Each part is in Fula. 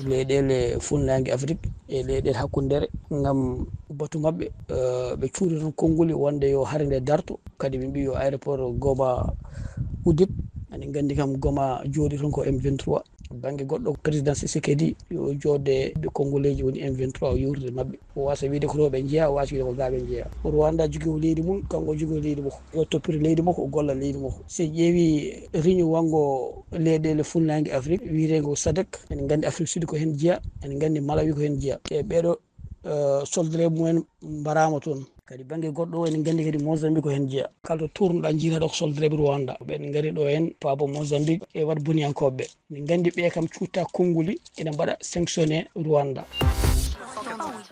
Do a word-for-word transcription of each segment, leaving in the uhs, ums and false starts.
leyɗeele Funnange Afrik e leyɗeele hakkundeere ngam batu maɓɓe. Eh, ɓe cuuri toon konnguli wonde yo hare nde darto. Kadi ɓe mbii yo aéroport Goma uddit. Aɗen nganndi kam Goma jooɗi toon ko M vingt-trois. Bannge goɗɗo, président Tshisekedi yo joodde ɓe konngoleeji woni M vingt-trois o yewtude maɓɓe. O waasa wiide ko ɗo ɓe njeyaa, o waasa wiide ko gaa ɓe njeyaa. Rwanda jogii o leydi mum, kanko o jogii o leydi makko. Yo toppito leydi makko, o golla leydi makko. So en ƴeewi réunion wanngo leyɗeele Funnange Afrik, wiyeteengo sadek, en nganndi Afrik Sud ko heen jeyaa, en nganndi Malawi ko heen jeyaa. E ɓeeɗo, eh, soldareeɓe mumen mbaraama toon. Kadi bannge goɗɗo o, en nganndi kadi Mozambique ko heen jeyaa. Kala to tournoɗaa, njiitaa ɗo ko soldareeɓe Rwanda. Ɓen ngari ɗo heen, paabo Mozambique e waɗ boniyankooɓe ɓe. Min nganndi ɓe kam cuutta konnguli, ina mbaɗa sanctionné Rwanda.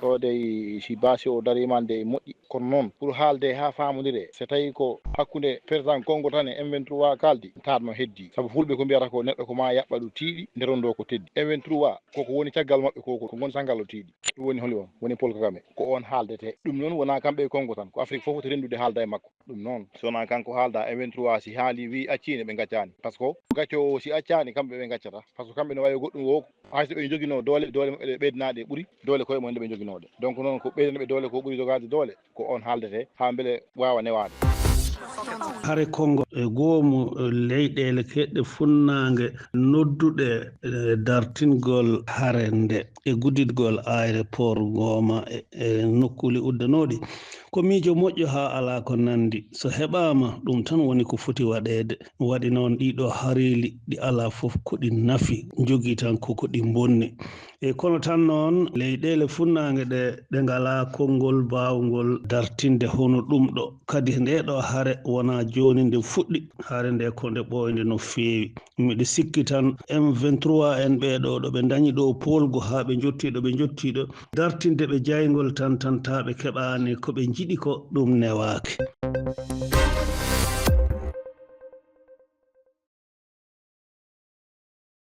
O dey, si baasi o dariima nde moƴƴi, kono noon pour haalde haa faamondire, so tawi ko hakkunde président Congo tan e M vingt-trois kaaldi, taatno heddi. Sabu fulɓe ko mbiyata ko neɗɗo ko maa yaɓɓa ɗo tiiɗi, nde rondo ko teddi. M vingt-trois koko woni caggal maɓɓe ko, ko ngon caggal o tiiɗi. Ɗum woni holi on, woni Paul Kagame. Ko on haaldete. Ɗum noon wonaa kamɓe e Congo tan, ko Afrique fof woti renndude haalda e makko. Ɗum noon, so wonaa kanko haalda, M vingt-trois si haali, wi acciino, ɓe ngaccaani. Par ce que gaccoowo o si accaani, kamɓe ɓe ngaccata. Par ce que kamɓe no wayi goɗɗum woo, hay so ɓe njoginoo doole, doole maɓɓe ɗe ɓeydanaɗe ɓuri doole koye mumen ɗe ɓe njoginooɗe. Donc noon, ko ɓeydana ɓe doole ko ɓuri jogaade doole, ko on haaldete haa mbele waawa newaade. Hare Kongo e goomu leyɗeele keedɗe funnaange nodduɗe e dartingol hare nde e gudditgol aéroport Goma e, e nokkuuli uddanooɗi. Ko miijo moƴƴo haa alaa ko nanndi. So heɓaama, ɗum tan woni ko foti waɗeede. Waɗi noon, ɗiiɗoo hareeli ɗi alaa fof ko ɗi nafi, njogii tan ko ko ɗi mbonni. E kono tan noon, leyɗeele funnaange ɗe, ɗe ngalaa konngol baawngol dartinde hono ɗum ɗo. Kadi ndeeɗoo hare wonaa jooni nde fuɗɗi, hare nde ko nde ɓooynde no feewi. Miɗo sikki tan M vingt-trois en ɓee ɗoo, ɗo ɓe ndañi ɗo poolgu haa ɓe njottii ɗo ɓe njottii ɗo, dartinde ɓe jayngol tan, tan taa ɓe keɓaani ko ɓe njiɗi ko, ɗum newaaki.